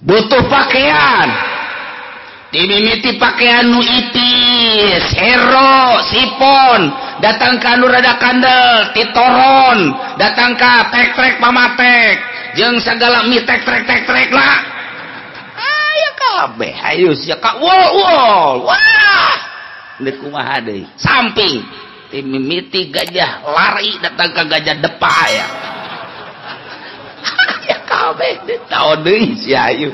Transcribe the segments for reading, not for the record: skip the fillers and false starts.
Butuh pakaian. Dimimiti pakaian nu ipis, hero, sipon, datang ka anu rada kandel, titoron, datang ka tek-trek pamatek, jeung sagala mi tek-trek tek-trek lah. Ayo kabeh, ayo sia ka wol wol. Wah. Deuk kumaha deui? Samping dimimiti gajah lari datang ka gajah depa ya. Ya kabeh tahu deui sia ayu.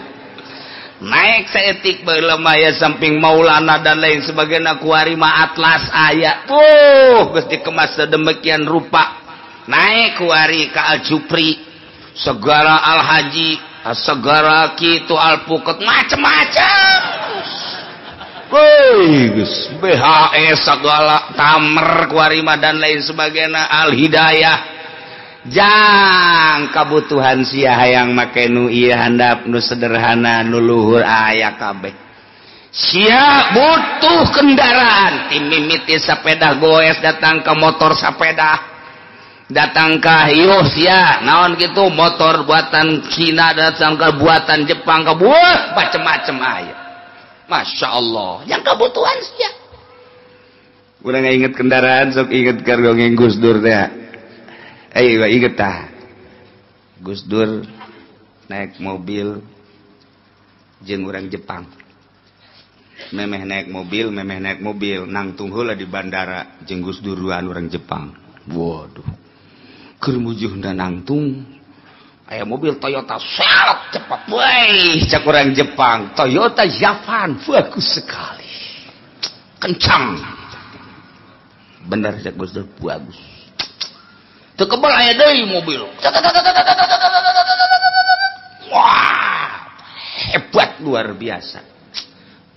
Naik saetik baheula mah aya samping Maulana dan lain sebagainya kuari mah Atlas aya. Tuh geus dikemas sedemikian rupa. Naik kuari ka Al Jupri, segala Al Haji, segala kitu alpuket macem-macem. Woi, geus BHS segala tamer kuari mah dan lain sebagainya Al Hidayah. Jang kabutuhan sia hayang make nu ieu handap nu sederhana nu luhur aya kabeh. Sia butuh kendaraan, timimiti sepeda goes datang ke motor sepeda. Datang ka ieu sia naon kitu motor buatan Cina datang ke buatan Jepang ke buah macem-macem aya. Masya Allah, yang kebutuhan sia. Urang inget kendaraan sok inget keur dongeng Gus Dur teh. Ayo inget tah. Gus Dur naik mobil jeung urang Jepang. Memeh naik mobil nangtung heula di bandara jeung Gus Dur duaan urang Jepang. Waduh. Keur mujuhna nangtung aya mobil Toyota selot cepat. Woi, cak urang Jepang, Toyota Javan bagus sekali. Kencang. Bener cak Gus Dur bagus. Teu kebal aya deui mobil. Wah, hebat luar biasa.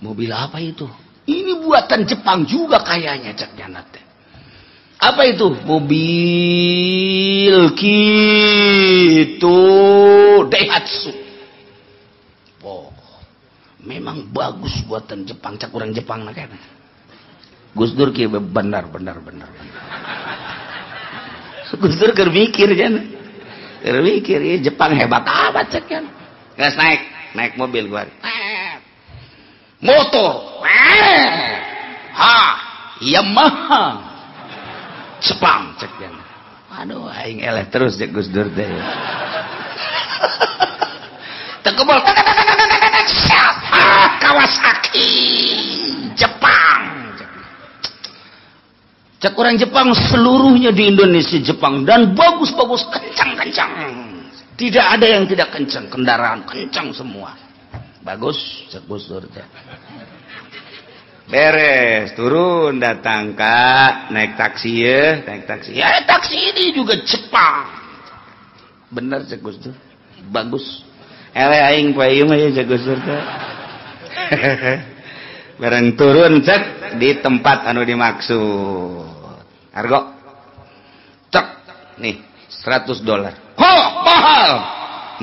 Mobil apa itu? Ini buatan Jepang juga kayaknya cak nyana teh. Apa itu? Mobil gitu Daihatsu. Oh, memang bagus buatan Jepang cak urang Jepang na kayaknya. Gus Dur kieu benar benar benar. Gus Dur keur mikir kan. Keur mikir ieu Jepang hebat amat cek kan. Geus naik mobil gua. Motor. Ha, Yamaha. Jepang cek kan. Aduh aing eleh terus cek Gus Dur teh. Teu kebal. Kawasaki Jepang. Cek orang Jepang seluruhnya di Indonesia Jepang dan bagus-bagus kencang-kencang. Tidak ada yang tidak kencang, kendaraan kencang semua. Bagus, cek Gus Dur teh. Beres, turun datang kak, naik taksi ya, naik taksi. Ya taksi ini juga Jepang. Bener cek Gus Dur. Bagus. Eleh aing poe ieu mah ya cek Gus Dur teh. Bareng turun cek di tempat anu dimaksud. Argo cek nih $100. Ho, mahal.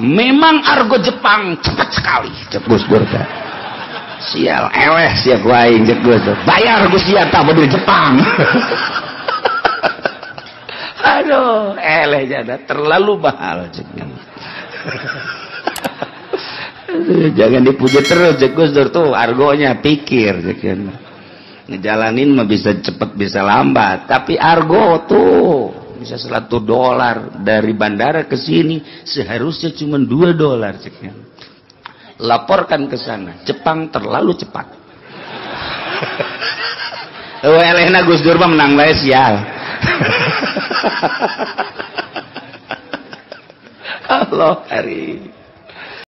Memang argo Jepang cepat sekali cek Gus Dur teh. Sial eleh sia ku aing cek Gus Dur. Bayar Gus sia tah mobil Jepang. Aduh, eleh jada terlalu mahal cek. Jangan dipuji terus cek Gus Dur tuh argonya pikir cek. Ngejalanin mah bisa cepet bisa lambat, tapi argo tuh bisa $1 dari bandara ke sini seharusnya cuma $2 ceknya. Laporkan ke sana, Jepang terlalu cepat. Elehna Gus Dur mah menang bae sial. Allah hari.